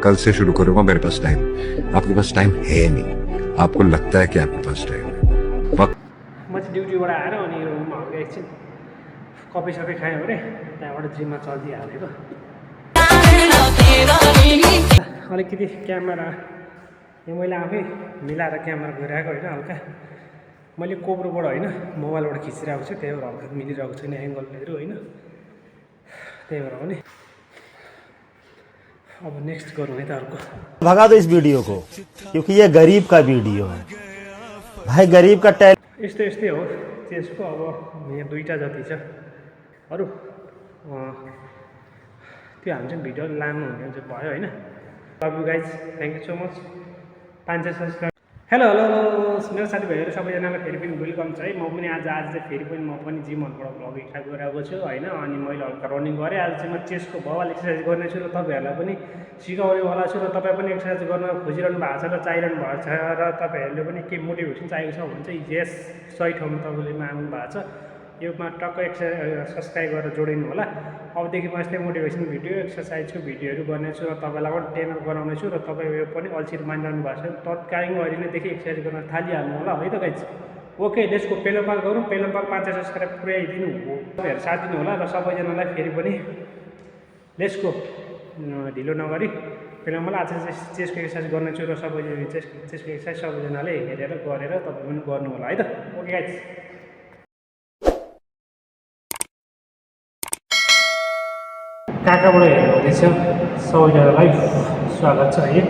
Call से शुरू करूंगा मेरे पास टाइम। आपके पास टाइम है नहीं, आपको लगता है कि आपके पास टाइम है। म चाहिँ ड्युटीबाट आएर अनि रुममा हल्का एकछिन कफी सफी खाएँ अरे त्यहाँबाट जिममा चलिदिइहालेको अलिकति क्यामेरा यो मैले आफै मिलाएर क्यामेरा गइरहेको होइन हल्का मैले कोब्रोबाट होइन मोबाइलबाट खिचिरहेको छु त्यही भएर हल्का मिलिरहेको छैन एङ्गलहरू होइन त्यही भएर पनि अब नेक्स्ट गरौँ है त अर्को भगा दो इस वीडियो को क्योंकि ये गरीब का वीडियो है भाई गरीब का टैलेंट यस्तै हो त्यसको अब यहाँ दुईवटा जति छ अरू त्यो हामी चाहिँ भिडियो लामो हुने चाहिँ भयो होइन love you guys thank you so much 500 subscribe hello hello मेरो साथीभाइहरू सबैजनालाई फेरि पनि वेलकम छ है म पनि आज चाहिँ फेरि पनि म पनि जिमहरूबाट भ्लग स्टार्ट गरिरहेको छु होइन अनि मैले हल्का रनिङ गरेँ आज चाहिँ म चेस्टको बवाल एक्सर्साइज गर्नेछु र तपाईँहरूलाई पनि सिकाउनेवाला छु र तपाईँ पनि एक्सर्साइज गर्न खोजिरहनु भएको छ र चाहिरहनु भएको छ र तपाईँहरूले पनि के मोटिभेसन चाहिएको छ भने चाहिँ यस सही ठाउँमा तपाईँले माग्नु भएको छ योमा टक्क सब्सक्राइब गरेर जोडिनु होला अबदेखि म यस्तै मोटिभेसन भिडियो एक्सर्साइजको भिडियोहरू गर्नेछु र तपाईँलाई पनि ट्रेनर गराउनेछु र तपाईँ पनि अल्छी मानिरहनु भएको छ तत्कालीन अहिले नैदेखि एक्सर्साइज गर्न थालिहाल्नु होला है त गाइज ओके लेट्सको पेलोपाल गरौँ पेलोपाल 500 सब्सक्राइब पुर्याइदिनु हो तपाईँहरू साथ दिनु होला र सबैजनालाई फेरि पनि लेट्सको ढिलो नगरी पेलोपाल आज चाहिँ चेस्टको एक्सर्साइज गर्नेछु र सबैजना चेस्टको एक्सर्साइज सबैजनाले हेरेर गरेर तपाईँ पनि गर्नु होला है त ओके गाइज कहाँबाट हेर्नु हुँदैछ सबैजनालाई स्वागत छ है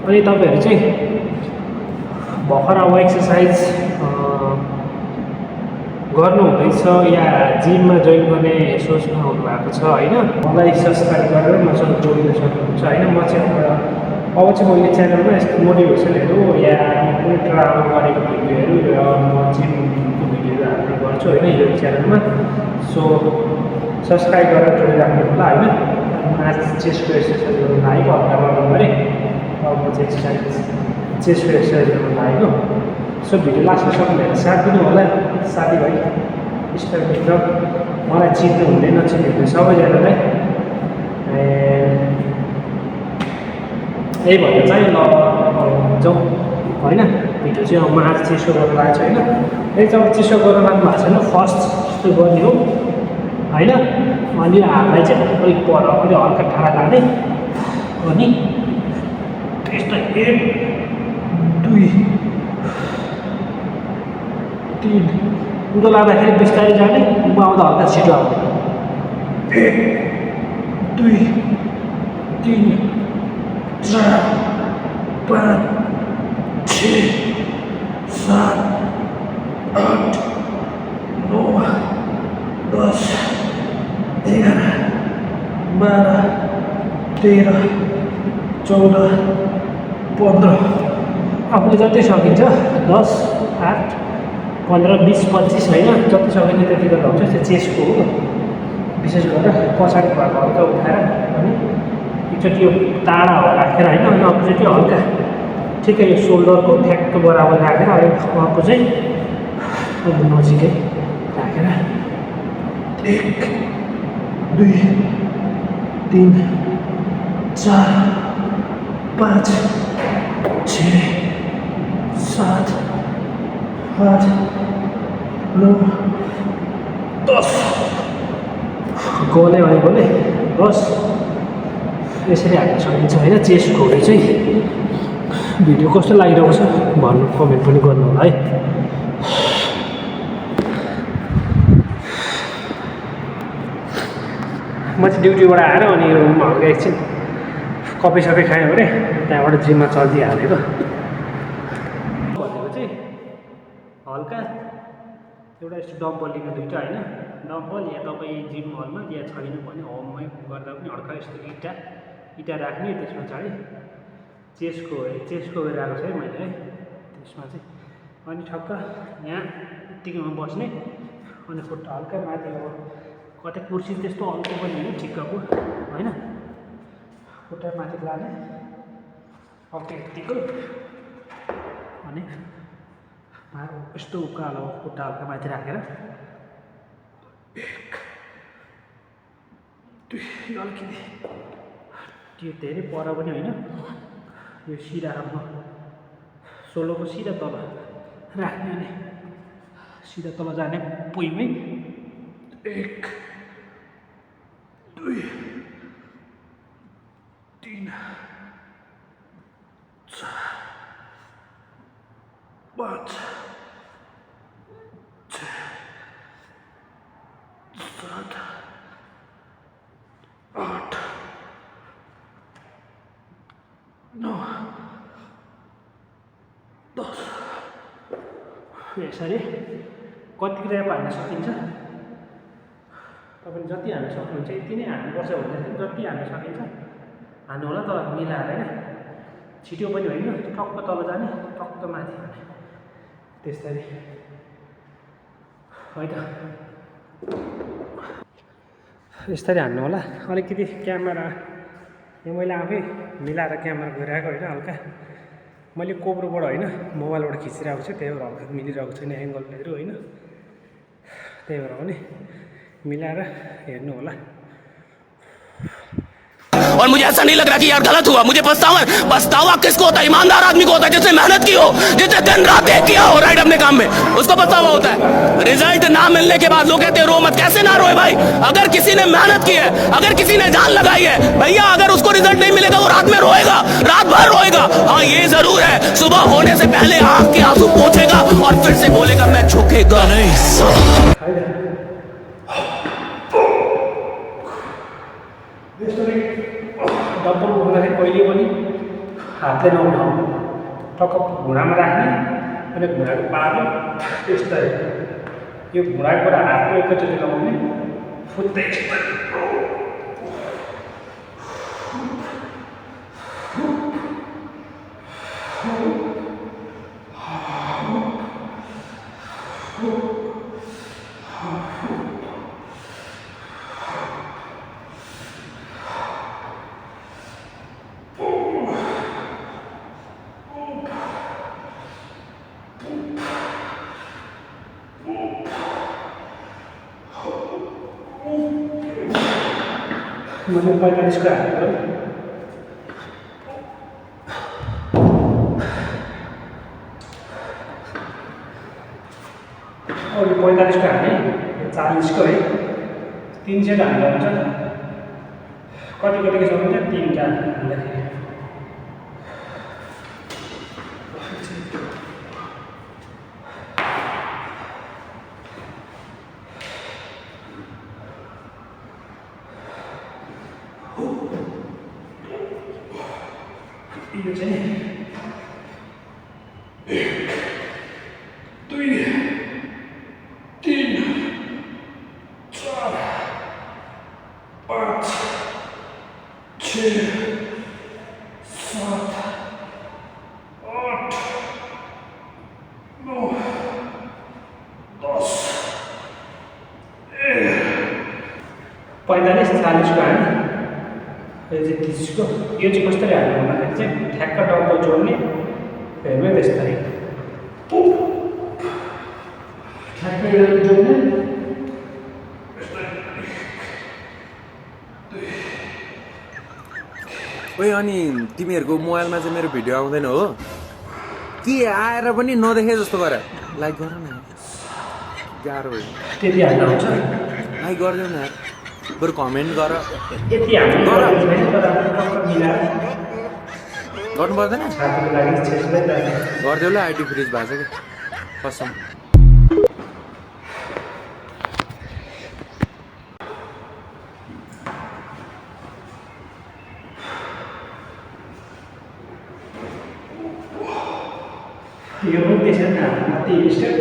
अनि तपाईँहरू चाहिँ भर्खर अब एक्सर्साइज गर्नुहुँदैछ या जिममा जोइन गर्ने सोच्नु हुनुभएको छ होइन मलाई सब्सक्राइब गरेर मसँग जोडिन सक्नुहुन्छ होइन म चाहिँ अब चाहिँ म यो च्यानलमा यस्तो मोटिभेसनहरू या कुनै ट्राभल गरेको भिडियोहरू र म जिमको भिडियोहरू हाल्ने गर्छु होइन यो च्यानलमा सो सब्सक्राइब गरेर जोडिराख्नु होला होइन आज चेस्टको एक्सर्साइज गर्नु लागेको हल्का रनिङ गरेँ अब म चाहिँ चेस्टको एक्सर्साइज गर्नु लागेको सो भिडियो लास्टमा सक्नुभयो साथ दिनु होला साथीभाइ इष्टमित्र मलाई चिन्नु हुँदैन चिन्नु सबैजनालाई यही भएर चाहिँ ल जाउँ होइन भिडियो चाहिँ अब म आज चेस्टको गर्नु लागेको छु होइन यही चाहिँ अब चेस्टको गर्नु लाग्नु भएको छैन फर्स्ट यस्तो गर्ने हो होइन अनि हातलाई चाहिँ अलिक पर अलिक हल्का ठाडा लाने अनि त्यसलाई 1 2 3 उँधो लाँदाखेरि बिस्तारै जाने उँभो आउँदा हल्का छिटो आउने 1 2 3 4 5 6 7 8 9 10 11 12 13 14 15 आफूले जति सकिन्छ 10 8 15 20 25 होइन जति सकिन्छ त्यति गर्दा हुन्छ त्यो चेस्टको हो विशेष गरेर पछाडि भएको हल्का उठाएर अनि एकचोटि यो टाढा राखेर होइन अनि अर्कोचोटि हल्का ठिकै यो सोल्डरको ठ्याक्क बराबर राखेर अर्को चाहिँ नजिकै राखेर 1 2 3 4 5 6 7 8 9 10 गोले भनेकोले 10 यसरी हाल्न सकिन्छ होइन चेस्टको चाहिँ भिडियो कस्तो लागिरहेको छ भन्नु कमेन्ट पनि गर्नु होला है म चाहिँ ड्युटीबाट आएर अनि रुममा हल्का एकछिन कफी सफी खाएँ अरे त्यहाँबाट जिममा चलिदिइहालेको भनेको चाहिँ हल्का एउटा यस्तो डम्बल लिनु दुइटा होइन डम्बल या तपाईँ जिम हलमा या छैन भने होममै गर्दा पनि हल्का यस्तो इँटा राख्ने त्यस पछाडि चेस्टको गरिरहेको छ है मैले है त्यसमा चाहिँ अनि ठक्क यहाँ यत्तिकैमा बस्ने अनि खुट्टा हल्का माथि अब कतै कुर्सी त्यस्तो हल्को पनि होइन ठिक्कको होइन खुट्टा माथि लाने अब यत्तिको अनि यस्तो उकालो खुट्टा हल्का माथि राखेर 1 2 अलिकति त्यो धेरै पर पनि होइन, यो सिधा राख्नु, सोलोको सिधा तल राख्ने अनि सिधा तल जाने पुइमै 1 2 3 4 5 6 7 8 9 10 यसरी कति ग्राम हाल्न सकिन्छ तपाईँले जति हाल्न सक्नुहुन्छ यति नै हाल्नुपर्छ भन्दाखेरि जति हाल्न सकिन्छ हाल्नु होला, तर मिलाएर होइन, छिटो पनि होइन, टक्क तल जाने टक्क माथि जाने त्यसरी है त। यसरी हान्नु होला। अलिकति क्यामेरा यो मैले आफै मिलाएर क्यामेरा गइरहेको होइन, हल्का मैले कोब्रोबाट होइन मोबाइलबाट खिचिरहेको छु, त्यही भएर हल्का मिलिरहेको छैन एङ्गलहरू होइन, त्यही भएर पनि मिलाएर हेर्नु होला। और मुझे ऐसा नहीं लग रहा कि यार गलत हुआ, मुझे पछतावा किसको होता है? ईमानदार आदमी को होता है, जिसने मेहनत की हो, जिसने दिन रात एक किया हो राइट अपने काम में, उसको पछतावा होता है। रिजल्ट ना मिलने के बाद लोग कहते हैं रो मत, कैसे ना रोए भाई? अगर किसी ने मेहनत की है, अगर किसी ने जान लगाई है भैया, अगर उसको रिजल्ट नहीं मिलेगा वो रात में रोएगा, रात भर रोएगा। हाँ ये जरूर है, सुबह होने से पहले आंख के आंसू पोंछेगा और फिर से बोलेगा मैं झुकेगा नहीं। डम्बल बोक्दाखेरि कहिले पनि हातले नउठाउनु, टक्क घुँडामा राख्ने अनि घुँडाको पार्नु त्यस्तै। यो घुँडाको र हातको एकैचोटि लगाउने फुत्तै मैले 45 को हालेको अरू 45 को हालेँ, 40 को है 3 सेट हाल्दा हुन्छ। कति कतिको सक्नुहुन्छ 3टा हाल्दाखेरि यो चाहिँ 1 2 3 4 5 6 7 8 9 10 45 40 को हाल्ने, यो चाहिँ 30 को। यो चाहिँ कसरी हाल्नु भन्दाखेरि चाहिँ ठ्याक्क डम्बल जोड्ने, हेर्नु त्यसरी ठ्याक्क जोड्ने। ओए अनि तिमीहरूको मोबाइलमा चाहिँ मेरो भिडियो आउँदैन हो कि? आएर पनि नदेखे जस्तो गर, लाइक गर न, गाह्रो भयो। त्यति हाल्दा हुन्छ, लाइक गरिदेऊ न, बरु कमेन्ट गर। यति हाल्नु गर्नु पर्दैन, छातीको लागि गरिदेऊ ल। आइडी फ्रिज भएको छ कि कसम। यो पनि त्यसरी नै हाल्नु, माथि स्टेप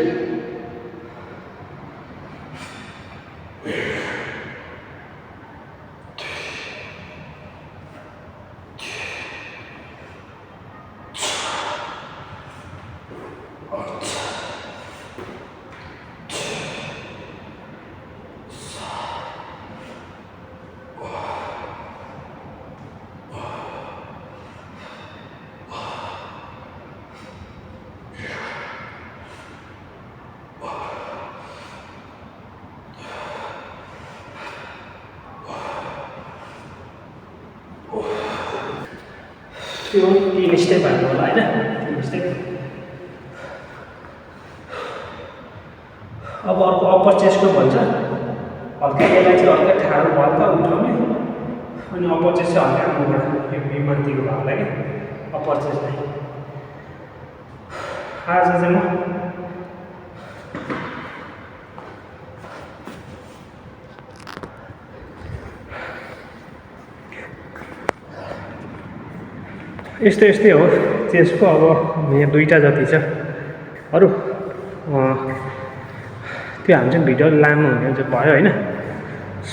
त्यो 3 स्टेपहरू होला होइन 3 स्टेप। अब अर्को अप्पर चेस्टको भन्छ हल्का यसलाई चाहिँ हल्का ठाडो हल्का उठाउने अनि अप्पर चेस्ट चाहिँ हल्का मुखबाट यो बिमानतिको भागलाई क्या अप्पर चेस्टलाई। आज चाहिँ म यस्तै हो चेस्टको। अब यहाँ 2टा जति छ अरू त्यो हामी चाहिँ भिडियो लामो हुने चाहिँ भयो होइन।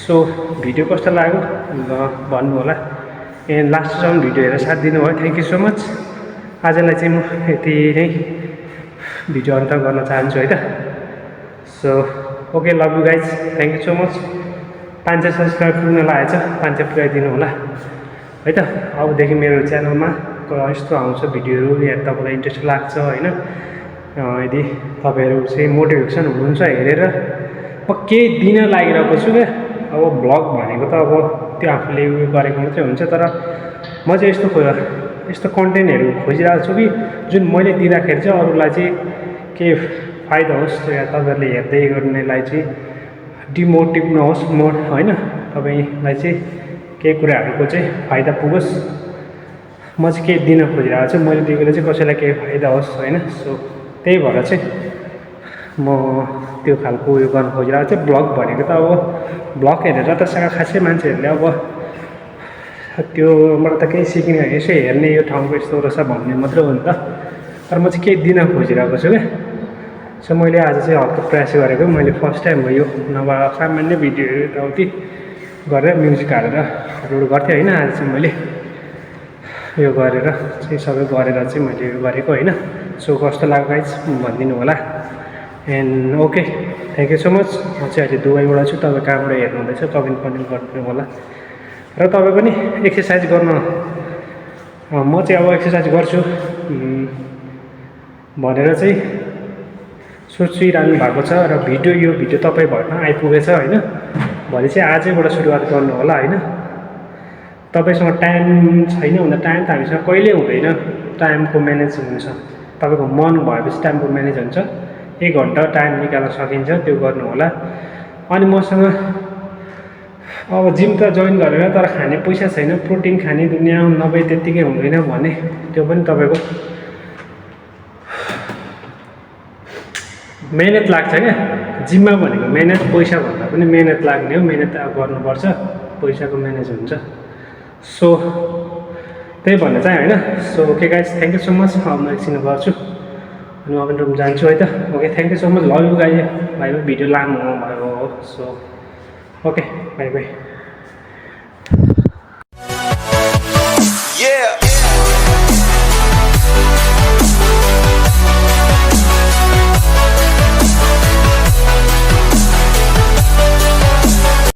सो भिडियो कस्तो लाग्यो भन्नु होला एन्ड लास्टसम्म भिडियो हेरेर साथ दिनुभयो थ्याङ्क यू सो मच। आजलाई चाहिँ म यति नै भिडियो अन्त गर्न चाहन्छु है त। So okay love you guys thank you so much. 500 subscribe पुग्न लागेको छ 500 पुऱ्याइदिनु होला है त। अबदेखि मेरो च्यानलमा यस्तो आउँछ भिडियोहरू या तपाईँलाई इन्ट्रेस्ट लाग्छ होइन यदि तपाईँहरू चाहिँ मोटिभेसन हुनुहुन्छ हेरेर म केही दिन लागिरहेको छु क्या। अब भ्लग भनेको त अब त्यो आफूले उयो गरेको मात्रै हुन्छ तर म चाहिँ यस्तो कन्टेन्टहरू खोजिरहेको छु कि जुन मैले दिँदाखेरि चाहिँ अरूलाई चाहिँ केही फाइदा होस् या तपाईँहरूले हेर्दै गर्नेलाई चाहिँ डिमोटिभ नहोस् होइन तपाईँलाई चाहिँ केही कुराहरूको चाहिँ फाइदा पुगोस् म चाहिँ केही दिन खोजिरहेको छु। मैले दिएकोले चाहिँ कसैलाई केही फाइदा होस् होइन। सो त्यही भएर चाहिँ म त्यो खालको उयो गर्न खोजिरहेको छु। ब्लग भनेको त अब ब्लग हेरेर त खासै मान्छेहरूले अब त्योबाट त केही सिक्ने यसो हेर्ने यो ठाउँको यस्तो रहेछ भन्ने मात्रै हो नि त। तर म चाहिँ केही दिन खोजिरहेको छु क्या। सो मैले आज चाहिँ हल्का प्रयास गरेको मैले फर्स्ट टाइम हो यो नभए सामान्य भिडियोहरू यताउति गरेर म्युजिक हालेर अपलोड गर्थेँ होइन। आज चाहिँ मैले यो गरेर चाहिँ सबै गरेर चाहिँ मैले यो गरेको होइन। सो कस्तो लाग्यो गाइज भनिदिनु होला and okay thank you so much. म चाहिँ अहिले दुबईबाट छु तपाईँ कहाँबाट हेर्नु हुँदैछ कमेन्ट गरिदिनु होला। र तपाईँ पनि एक्सर्साइज गर्न म चाहिँ अब एक्सर्साइज गर्छु भनेर चाहिँ सोचिरहनु भएको छ र यो भिडियो तपाईँ भरमा आइपुगेछ होइन। भोलि चाहिँ आजैबाट सुरुवात गर्नु होला होइन। तपाईँसँग टाइम छैन भन्दा टाइम त हामीसँग कहिले हुँदैन। टाइमको म्यानेज हुन्छ तपाईँको मन भएपछि टाइमको म्यानेज हुन्छ। 1 घन्टा टाइम निकाल्न सकिन्छ त्यो गर्नु होला। अनि मसँग अब जिम त जोइन गरेर तर खाने पैसा छैन प्रोटिन खाने दुनियाँ नभए त्यत्तिकै हुँदैन भने त्यो पनि तपाईँको मेहनत लाग्छ क्या। जिममा भनेको मेहनत पैसा भन्दा पनि मेहनत लाग्ने हो। मेहनत अब गर्नुपर्छ पैसाको म्यानेज हुन्छ। सो त्यही भन्न चाहिँ होइन। So okay guys thank you so much. अब म एकछिन गर्छु अनि म पनि रुम जान्छु है त। Okay thank you so much love you guys. भाइ भिडियो लामो भयो। So okay by by.